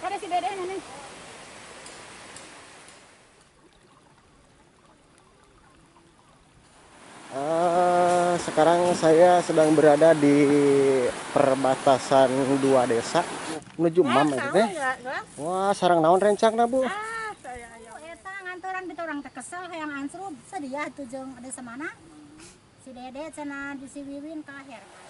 Ada si Dede nih. Sekarang saya sedang berada di perbatasan dua desa menuju Mam itu teh. Wah, sarang naon rencangna, Bu? Ah, saya eta ngantoran beta urang teh kesel hayang ansrub sadia atuh jeung desa mana? Si Dede cenah di si Wiwin ka Herman.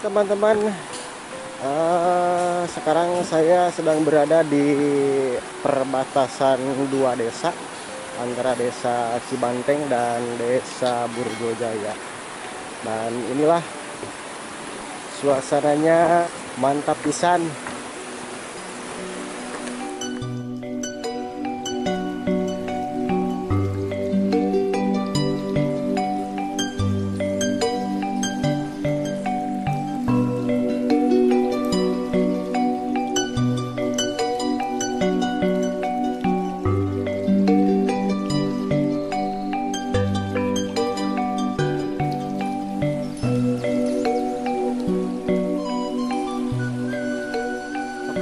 Teman-teman, sekarang saya sedang berada di perbatasan dua desa, antara desa Cibanteng dan desa Burjojaya. Dan inilah suasananya, mantap pisan.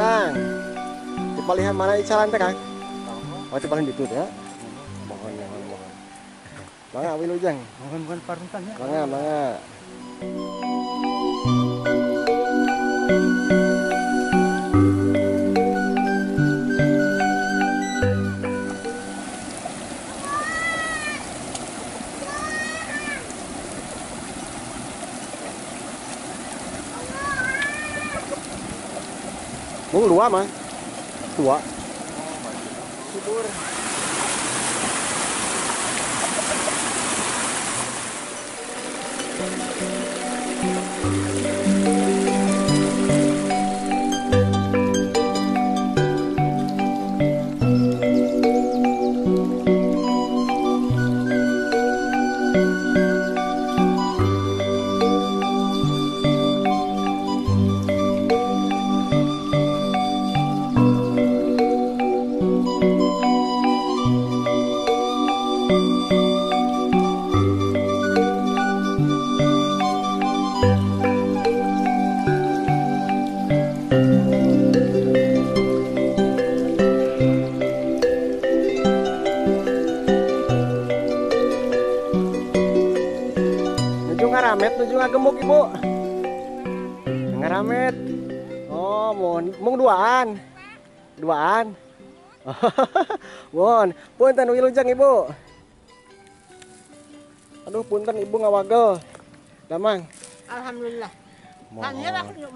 Kang, di palihan mana icalan teh, Kang? Oh, di palihan ditu ya. Mohon, mohon, mohon. Mangga wilujeng. Mohon mohon paruntan ya. Mangga, mangga. Mung dua mah, dua. Subur. Ngaramet nuju ngagemuk ibu. Ngaramet. Oh, mohon mung duaan. Duaan. Mohon, punten wilujeng ibu. Aduh, punten ibu ngawagel. Damang. Alhamdulillah.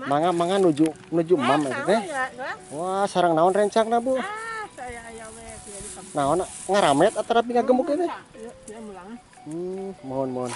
Mangga mangga nuju nuju Mam itu teh. Wah, sarang naon rencangna, Bu? Ah, saya aya we Naon ngaramet atau tapi ngagemuk itu? Mohon mohon.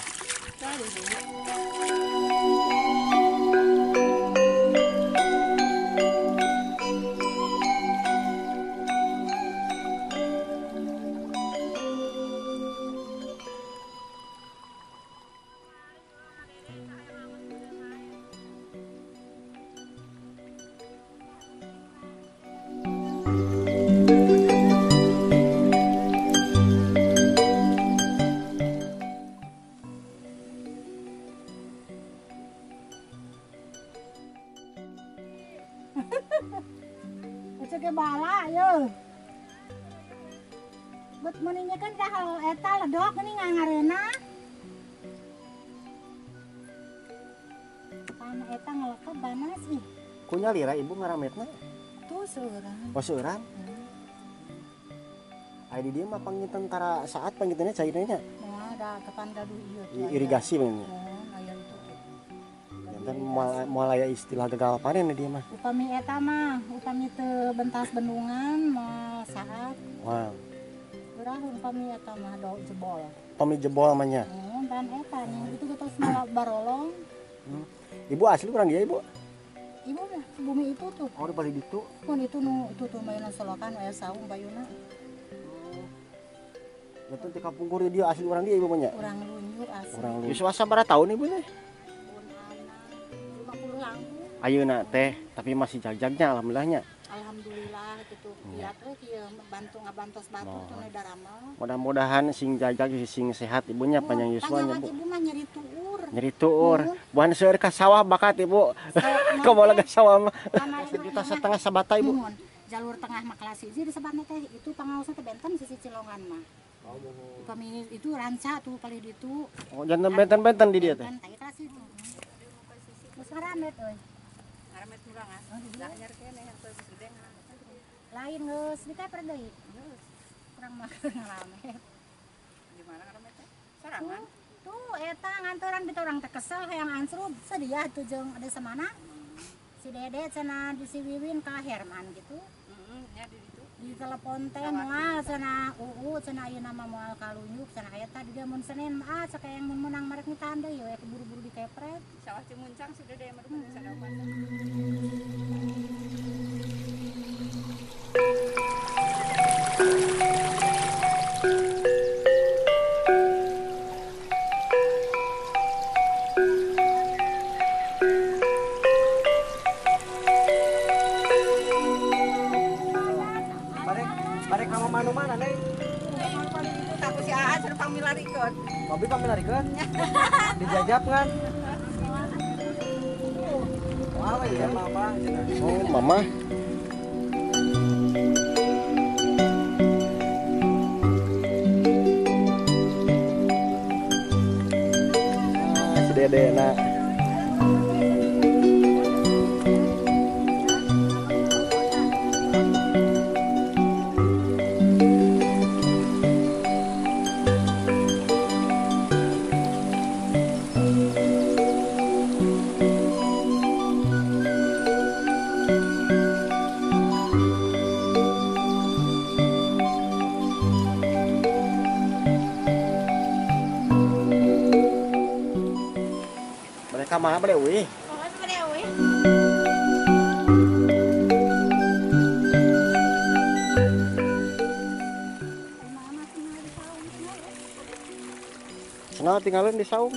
Cek bala yo. Bet meninya kan dah eta ledok geuning ngareuna. Pan eta ngelekep banas ih. Ku nyalira ibu ngarametna? Tuh seueuran. Oh seueuran? Aya di dieu mah panginten tara saat pangintennya cairna nya. Nah, da kapan gaduh ieu irigasi mah. Aya itu. Janten moal aya istilah gagal panen di dieu mah. Upami eta mah, upami teu bentas bendungan moal saat. Wah. Urang upami eta mah do jebol. Upami jebol mah nya. Dan eta nya itu geus moal barolong. Ibu asli urang dieu ibu? Ibu bumi itu tuh. Oh, di palih ditu. Mun itu nu itu tuh mainan solokan aya saung bayuna. Itu di kapungkur dia asli orang dia ibu mah nya. Urang Lunyu asli. Urang Lunyu. Yuswa sabaraha tahun ibu teh? 50 langkung. Ayeuna teh, tapi masih jagjagnya alhamdulillahnya. Alhamdulillah gitu. Kiat we kieu bantu ngabantos batu tuh nu daramel. Mudah-mudahan sing jajag sing sehat ibunya panjang yuswanya Bu. Ibu mah nyeri tuur. Nyeri tuur. Bukan seueur ka sawah bakat ibu. Komo ka sawah mah. 1,5 juta sabata ibu. Jalur tengah mah kelas 1 di sabana teh itu pangaosna teh benten sisi Cilongan mah. Upami itu ranca tuh paling ditu. Oh, jantan benten-benten di dia teh. Benten kelas 1. Geus ngaramet euy. Ngaramet urang ah. Anyar keneh yang geus gede ngaramet. Lain geus dikeper deui. Kurang mah ngaramet. Di mana ngaramet teh? Sorangan. Tuh eta ngantoran beta urang teh kesel hayang ansrub sedia tuh jeung desa mana? Si Dede cenah di si Wiwin ka Herman gitu. Heeh, nya di ditu. Di telepon teh moal cenah uu cenah ayeuna mah moal kalunyuk cenah eta di dia mun Senin mah sakayang mun meunang marek nitahan deui we keburu-buru dikepret. Sawah Cimuncang si Dede mah duka sadapan. Barek kamu mana mana neng? Takut si Aa suruh pamilarikeun. Mobil pamilarikeun? Dijajap kan? Wah, ya mama. Oh, mama. Ah, si Dede nak. Mereka mana pada wih? Senang tinggalin di saung.